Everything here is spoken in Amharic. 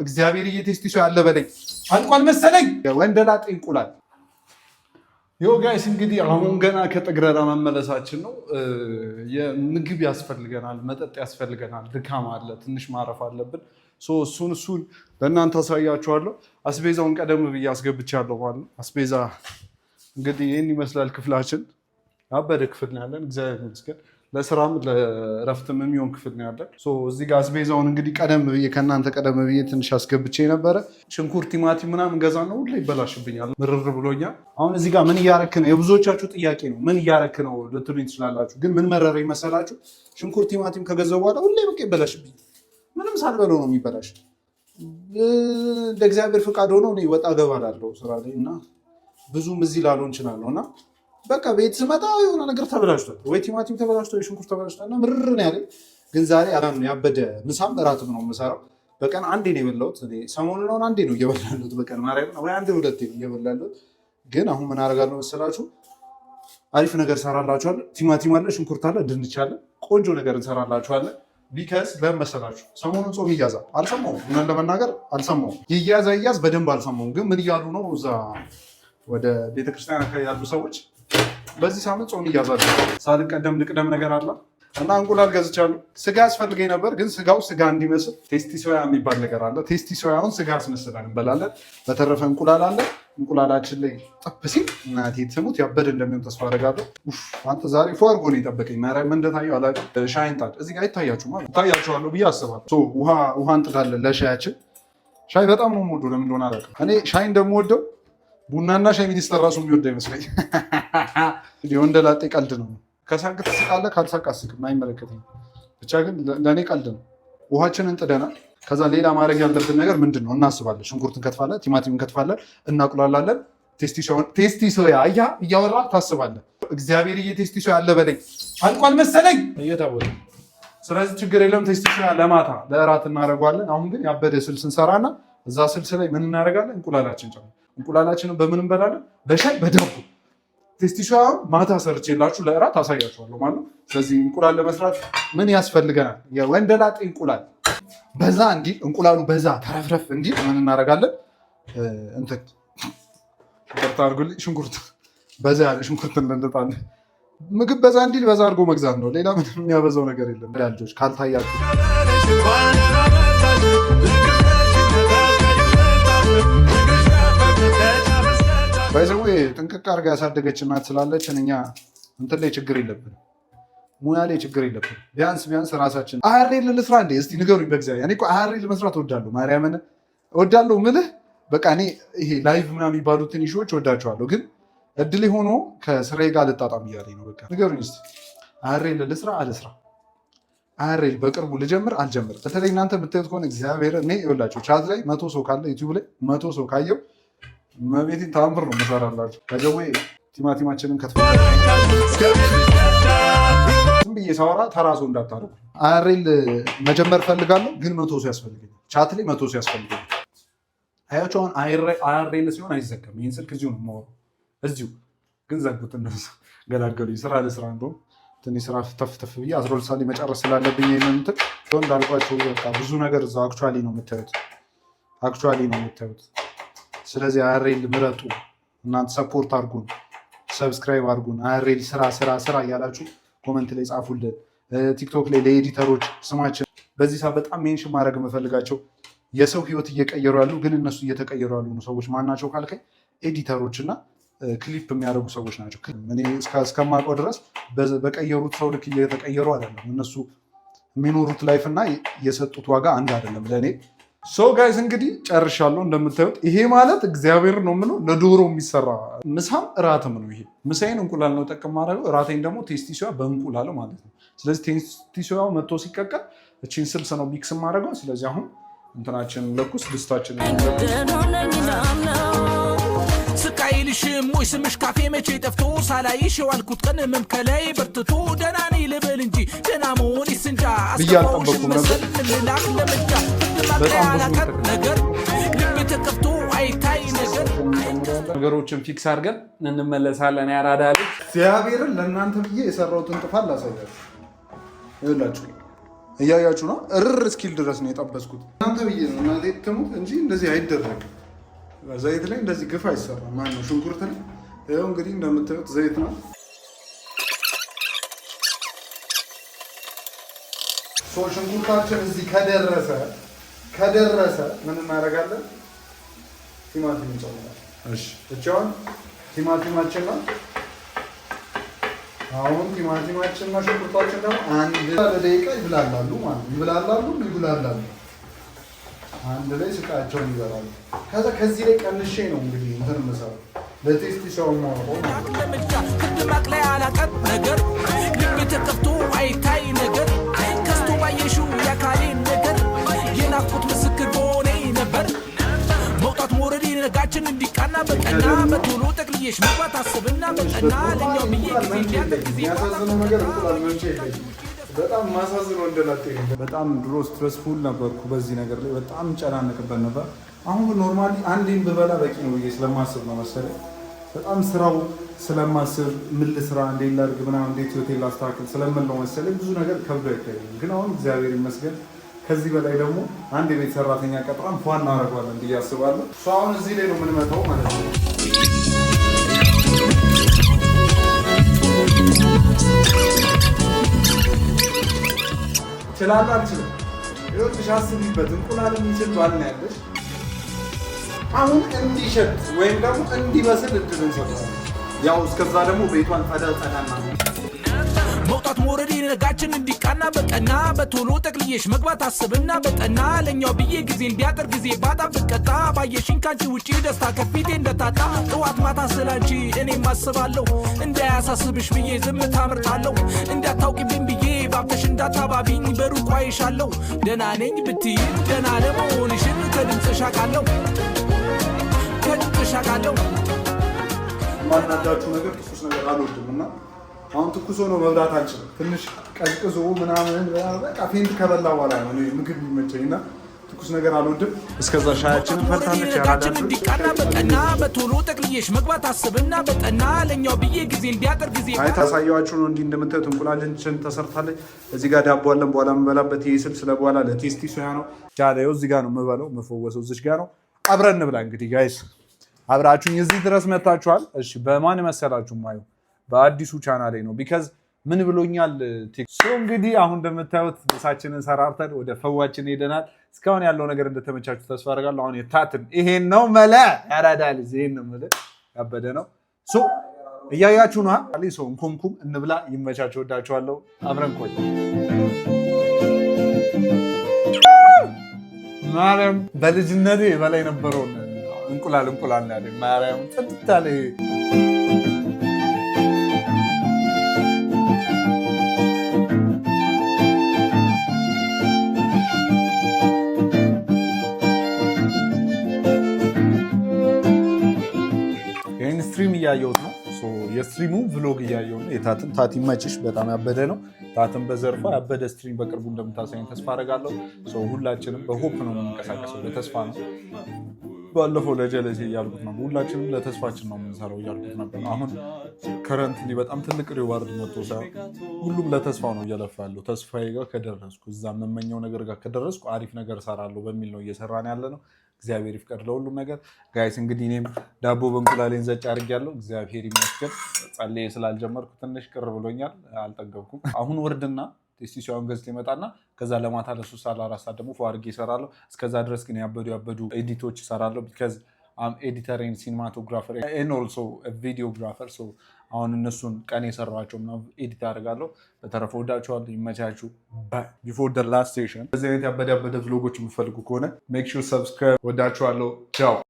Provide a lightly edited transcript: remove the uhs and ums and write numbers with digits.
እግዚአብሔር Tasty Soya አለ በለኝ። አልቋል መሰለኝ። ወንደላጤ እንቁላል። Yo guys፣ እንግዲህ አሁን ገና ከጥግረራ መመለሳችን ነው። የምግብ ያስፈልገናል፣ መጠጥ ያስፈልገናል። ድካም አለ፣ ትንሽ ማረፍ አለብን። So እሱን ለእናንተ አሳያችኋለሁ። አስቤዛውን ቀደም ብዬ አስገብቻለሁ ማለት ነው። አስቤዛ እንግዲህ ይህን ይመስላል ክፍላችን። ያበደ ክፍል ነው ያለን፣ እግዚአብሔር ይመስገን። ለስራም ለእረፍትም የሚሆን ክፍል ነው ያለን። So እዚህ ጋር አስቤዛውን እንግዲህ ቀደም ብዬ ከእናንተ ቀደም ብዬ ትንሽ አስገብቼ ነበረ። ሽንኩርት፣ ቲማቲም ምናምን ገዛ ነው፣ ሁሌ ይበላሽብኛል፣ ምርር ብሎኛል። አሁን እዚህ ጋር ምን እያረክ ነው? የብዙዎቻችሁ ጥያቄ ነው። ምን እያረክ ነው ልትሉኝ ትችላላችሁ። ግን ምን መረረ መሰላችሁ? ሽንኩርት ቲማቲም ከገዛው በኋላ ሁሌ በቃ ይበላሽብኛል። ምንም ሳልበለው ነው የሚበላሽ። እንደ እግዚአብሔር ፈቃድ ሆኖ እኔ ወጣ ገባ እላለሁ ስራ ላይ እና ብዙም እዚህ ላልሆን እችላለሁ እና በቃ ቤት ስመጣ የሆነ ነገር ተበላሽቷል፣ ወይ ቲማቲም ተበላሽቷል፣ ወይ ሽንኩርት ተበላሽቷል እና ምርር ነው ያለኝ። ግን ዛሬ ያበደ ምሳም እራትም ነው የምሰራው። በቀን አንዴ ነው የበላሁት። ሰሞኑን አሁን አንዴ ነው እየበላሁ ያለሁት በቀን፣ ማርያምን፣ ወይ አንዴ ሁለቴ ነው እየበላሁ ያለሁት። ግን አሁን ምን አደርጋለሁ መሰላችሁ? አሪፍ ነገር እሰራላችኋለሁ። ቲማቲም አለ፣ ሽንኩርት አለ፣ ድንች አለ። ቆንጆ ነገር እንሰራላችኋለን። Because ለምን መሰላችሁ? ሰሞኑን ጾም ይያዛል። አልሰማሁም፣ እውነት ለመናገር አልሰማሁም። ይያዝ አይያዝ በደንብ አልሰማሁም። ግን ምን እያሉ ነው እዛ ወደ ቤተክርስቲያን አካባቢ ያሉ ሰዎች፣ በዚህ ሳምንት ጾም ይያዛል። ሳልቀደም ልቅደም ነገር አለ እና እንቁላል ገዝቻለሁ። ስጋ ያስፈልገኝ ነበር፣ ግን ስጋው ስጋ እንዲመስል Tasty Soya የሚባል ነገር አለ። Tasty Soya ውን ስጋ አስመስለን እንበላለን። በተረፈ እንቁላል አለ። እንቁላላችን ላይ ጠብ ሲል እናቴ ትሙት ያበደ እንደሚሆን ተስፋ አደርጋለሁ። አንተ ዛሬ ፎ አድርጎ ነው የጠበቀኝ። ማርያም እንደታየው አላውቅም። ሻይ እንጣድ። እዚህ ጋር ይታያችሁ ይታያችኋለሁ ብዬ አስባለሁ። ውሃ እንጥዳለን ለሻያችን። ሻይ በጣም ነው የምወደው፣ ለምን እንደሆነ አላውቅም። እኔ ሻይ እንደምወደው ቡናና ሻይ ሚኒስተር ራሱ የሚወደው አይመስለኝ። የወንደላጤ ቀልድ ነው። ከሳቅ ትስቃለህ፣ ካልሳቅ አስቅም፣ አይመለከተኝም። ብቻ ግን ለእኔ ቀልድ ነው። ውሃችንን ጥደናል። ከዛ ሌላ ማድረግ ያለብን ነገር ምንድን ነው እናስባለን። ሽንኩርት እንከትፋለን፣ ቲማቲም እንከትፋለን፣ እናቁላላለን። Tasty Soya አያ እያወራ ታስባለህ። እግዚአብሔር Tasty Soya አለ በለኝ። አልቋል መሰለኝ እየታወቀ። ስለዚህ ችግር የለም። Tasty Soya ለማታ ለእራት እናደርገዋለን። አሁን ግን ያበደ ስልስ እንሰራና እዛ ስልስ ላይ ምን እናደርጋለን? እንቁላላችን ጨምር። እንቁላላችንን በምን እንበላለን? በሻይ በዳቦ። Tasty Soya ማታ ሰርቼላችሁ ለእራት አሳያችኋለሁ ማለት ነው። ስለዚህ እንቁላል ለመስራት ምን ያስፈልገናል? የወንደላጤ እንቁላል በዛ እንዲል፣ እንቁላሉ በዛ ተረፍረፍ እንዲል ምን እናደርጋለን? እንትን፣ ይቅርታ አድርጉልኝ፣ ሽንኩርት፣ በዛ ያለ ሽንኩርት እንልጣለን። ምግብ በዛ እንዲል በዛ አድርጎ መግዛት ነው። ሌላ ምንም የሚያበዛው ነገር የለም። ልጆች ካልታያችሁ by the way ጥንቅቅ አድርጋ ያሳደገች እናት ስላለችን እኛ እንትን ላይ ችግር የለብንም፣ ሙያ ላይ ችግር የለብንም። ቢያንስ ቢያንስ ራሳችን IRL ልስራ እንዴ? እስቲ ንገሩኝ በእግዚአብሔር። እኔ እኮ IRL መስራት እወዳለሁ፣ ማርያምን እወዳለሁ ምልህ በቃ እኔ ይሄ live ምናምን የሚባሉትን issue ዎች እወዳቸዋለሁ፣ ግን እድል ሆኖ ከስራዬ ጋር ልጣጣም እያለኝ ነው። በቃ ንገሩኝ እስቲ፣ IRL ልስራ አልስራ? IRL በቅርቡ ልጀምር አልጀምር? በተለይ እናንተ የምታዩት ከሆነ እግዚአብሔር እኔ ይኸውላችሁ chat ላይ 100 ሰው ካለ፣ YouTube ላይ 100 ሰው ካየው መቤቴን ታምር ነው መሰራላችሁ። ከጀዌ ቲማቲማችንን ከትፈ ዝም ብዬ ሳወራ ተራ ሰው እንዳታረጉ። IRL መጀመር ፈልጋለሁ፣ ግን 100 ሰው ያስፈልገኛል። Chat ላይ 100 ሰው ያስፈልገኛል። አያቸው አሁን IRL ሲሆን አይዘጋም። ይህን ስልክ እዚሁ ነው የማወራው። እዚሁ ግን ዘጉት እነሱ፣ ገላገሉኝ። ስራ ለስራ እንደውም ትንሽ ስራ ተፍ ተፍ ብዬ 12 ሰዓት ላይ መጨረስ ስላለብኝ ይሄንን እንትን እንዳልኳቸው በቃ ብዙ ነገር እዛው actually ነው የምታዩት፣ actually ነው የምታዩት። ስለዚህ IRL ምረጡ፣ እናንተ support አድርጉን፣ subscribe አድርጉን። IRL ስራ ስራ ስራ እያላችሁ comment ላይ ጻፉልን። TikTok ላይ ለ editor ኦች ስማችን በዚህ ሰዓት በጣም mention ማድረግ የምፈልጋቸው የሰው ህይወት እየቀየሩ ያሉ ግን እነሱ እየተቀየሩ ያሉ ነው ሰዎች ማናቸው ካልከኝ editor ኦች እና ክሊፕ የሚያደርጉ ሰዎች ናቸው። እኔ እስከማውቀው ድረስ በቀየሩት ሰው ልክ እየተቀየሩ አይደለም። እነሱ የሚኖሩት life እና የሰጡት ዋጋ አንድ አይደለም ለእኔ። So guys፣ እንግዲህ ጨርሻለሁ። እንደምታዩት ይሄ ማለት እግዚአብሔር ነው የምለው ለዶሮ የሚሰራ ምሳም እራትም ነው። ይሄ ምሳዬን እንቁላል ነው ጠቅም ማድረገው፣ እራቴን ደግሞ Tasty Soya በእንቁላል ማለት ነው። ስለዚህ Tasty Soya ው መጥቶ ሲቀቀል እቺን ስልስ ነው mix ማድረገው። ስለዚህ አሁን እንትናችንን ለኩስ፣ ድስታችንን ለኩስ። ስቃይልሽም ወይ ስምሽ ካፌ መቼ ጠፍቶ ሳላይሽ የዋልኩት ቀን ህመም ከላይ በርትቶ ደህና ነኝ ልበል እንጂ ደህና መሆኔስ እንጃ። ብዬ አልጠበኩም ነበር። ልላክ ለምጃ በጣም ብዙ ነው። ነገር ልቤ ተከፍቶ አይታይ ነገር። ነገሮችን fix አድርገን እንመለሳለን። ያራዳ ልጅ። እግዚአብሔርን ለእናንተ ብዬ የሰራሁትን ጥፋት ላሳያችሁ። ይኸውላችሁ እያያችሁ ነው። እርር እስኪል ድረስ ነው የጠበስኩት። እናንተ ብዬ ነው እናቴ ትሙት እንጂ እንደዚህ አይደረግም። ዘይት ላይ እንደዚህ ግፍ አይሰራም። ማነው ሽንኩርት ላይ ይኸው እንግዲህ እንደምታዩት ዘይት ነው። ሽንኩርታችን እዚህ ከደረሰ ምን እናደርጋለን? ቲማቲም እንጨምራለን። እሺ እቻውን ቲማቲማችን ነው። አሁን ቲማቲማችን እና ሽንኩርታችን ደግሞ አንድ ለደቂቃ ይብላላሉ ማለት ነው። ይብላላሉ አንድ ላይ ስቃቸውን ይበላሉ። ከዛ ከዚህ ላይ ቀንሼ ነው እንግዲህ እንትን የምሰራው ለ tasty ሰው የማወጣው ማለት ነው። ለምጃ ክድማቅ ላይ አላቀብ ነገር ልብ ተከፍቶ አይታይ ነገር ከስቶ ባየሽው የአካሌን ነገር የናፍቆት ምስክር በሆኔ ነበር መውጣት መውረዴ ነጋችን እንዲቃና በቀና በቶሎ ጠቅልዬሽ መግባት አስብና በጠና ለኛው ብዬ ጊዜ እንዲያጠር ጊዜ የሚያሳዝነው ነገር እንቁላል መምቻ የለኝም። በጣም ማሳዝነው እንደላጤ ነው። በጣም ድሮ stressful ነበርኩ በዚህ ነገር ላይ በጣም ጨናነቅበት ነበር። አሁን ግን normally አንዴን ብበላ በቂ ነው ብዬ ስለማስብ ነው መሰለኝ በጣም ስራው ስለማስብ ምን ልስራ፣ እንዴት ላድርግ፣ ምናምን እንዴት ህይወቴን ላስተካክል ስለምል ነው መሰለኝ ብዙ ነገር ከብዶ አይታየኝም። ግን አሁን እግዚአብሔር ይመስገን ከዚህ በላይ ደግሞ አንድ የቤት ሰራተኛ ቀጥራን ፏ እናደርገዋለን ብዬ አስባለሁ። እሱ አሁን እዚህ ላይ ነው የምንመታው ማለት ነው። እችላለሁ አልችልም? ይኸውልሽ አስቢበት። እንቁላል የሚችል ባል ነው ያለሽ። አሁን እንዲሸት ወይም ደግሞ እንዲበስል እድል እንሰጠዋለን። ያው እስከዛ ደግሞ ቤቷን ጸዳ ጸዳ እናድርግ። መውጣት መውረዴ ነጋችን እንዲቃና በቀና በቶሎ ጠቅልዬሽ መግባት አስብና በጠና ለኛው ብዬ ጊዜ እንዲያጠር ጊዜ ባጣ ብቀጣ ባየሽኝ ካንቺ ውጪ ደስታ ከፊቴ እንደታጣ ጠዋት ማታ ስላንቺ እኔም አስባለሁ እንዳያሳስብሽ ብዬ ዝምታ መርጣለሁ እንዳታውቂብኝ ብዬ ባብተሽ እንዳታባቢኝ በሩቁ አይሻለሁ ደህና ነኝ ብትይም ደህና ለመሆንሽን ከድምፅሽ አውቃለሁ ከድምፅሽ አውቃለሁ። ማናዳችሁ ነገር ትኩስ ነገር አልወድም እና አሁን ትኩስ ሆኖ መብላት አልችልም። ትንሽ ቀዝቅዞ ምናምን በቃ faint ከበላ በኋላ ነው እኔ ምግብ የሚመቸኝ እና ትኩስ ነገር አልወድም። እስከዛ ሻያችንን ፈልታለች። ነጋችን እንዲቃና በቀና በቶሎ ጠቅልዬሽ መግባት አስብና በጠና ለኛው ብዬ ጊዜ እንዲያጠር ጊዜ አይ ታሳየዋችሁ ነው። እንዲህ እንደምታዩት እንቁላላችን ተሰርታለች። እዚህ ጋር ዳቦ አለን። በኋላ የምበላበት ይሄ ስልስ ለበኋላ ለ tasty soya ነው። ጃለው እዚህ ጋር ነው የምበለው፣ መፈወሰው እዚህ ጋር ነው። አብረን እንብላ እንግዲህ guys፣ አብራችሁኝ እዚህ ድረስ መታችኋል። እሺ በማን መሰላችሁ ማየው? በአዲሱ ቻናሌ ነው። Because ምን ብሎኛል so እንግዲህ አሁን እንደምታዩት ምሳችንን ሰራርተን ወደ ፈዋችን ሄደናል። እስካሁን ያለው ነገር እንደተመቻችሁ ተስፋ አደርጋለሁ። አሁን የታትን ይሄን ነው መለ ያራዳ ልጅ ይሄን ነው መለ ያበደ ነው። So እያያችሁ ነው። So እንኩምኩም እንብላ። ይመቻችሁ። ወዳችኋለሁ። አብረን ቆይ። ማርያም በልጅነቴ በላይ የነበረውን እንቁላል እንቁላል ነው ያለኝ። ማርያም ጽድት ያለ። ይህን stream እያየሁት ነው። የ stream ኡ vlog እያየሁ ነው። የታትን ታቲ መችሽ በጣም ያበደ ነው። ታትን በዘርፏ ያበደ stream በቅርቡ እንደምታሳይን ተስፋ አደርጋለሁ። ሁላችንም በ hope ነው የምንንቀሳቀሰው፣ በተስፋ ነው። ባለፈው ለጀለሴ እያልኩት ነበር። ሁላችንም ለተስፋችን ነው የምንሰራው እያልኩት ነበር። አሁን currently በጣም ትልቅ reward መጥቶ ሳይሆን ሁሉም ለተስፋው ነው እየለፋ ያለው። ተስፋዬ ጋር ከደረስኩ፣ እዛ የምመኘው ነገር ጋር ከደረስኩ አሪፍ ነገር እሰራለሁ በሚል ነው እየሰራን ያለ ነው። እግዚአብሔር ይፍቀድ ለሁሉም ነገር guys። እንግዲህ እኔም ዳቦ በእንቁላሌን ዘጭ አድርጌያለሁ። እግዚአብሔር ይመስገን። ጸልዬ ስላልጀመርኩ ትንሽ ቅር ብሎኛል። አልጠገብኩም። አሁን ወርድና tasty soya ን ገዝቶ ይመጣና ከዛ ለማታ ለ3 ሰዓት ለ4 ሰዓት ደግሞ ፎ አድርጌ እሰራለሁ። እስከዛ ድረስ ግን ያበዱ ያበዱ edit ኦች እሰራለሁ። Because I'm editor and cinematographer and also videographer። አሁን እነሱን ቀን የሰራኋቸው ምናምን edit አደርጋለሁ። በተረፈ ወዳችኋለሁ። ይመቻችሁ። Before the last session በዚህ አይነት ያበደ ያበደ vlog ኦች የምፈልጉ ከሆነ make sure subscribe። ወዳችኋለሁ። ቻው።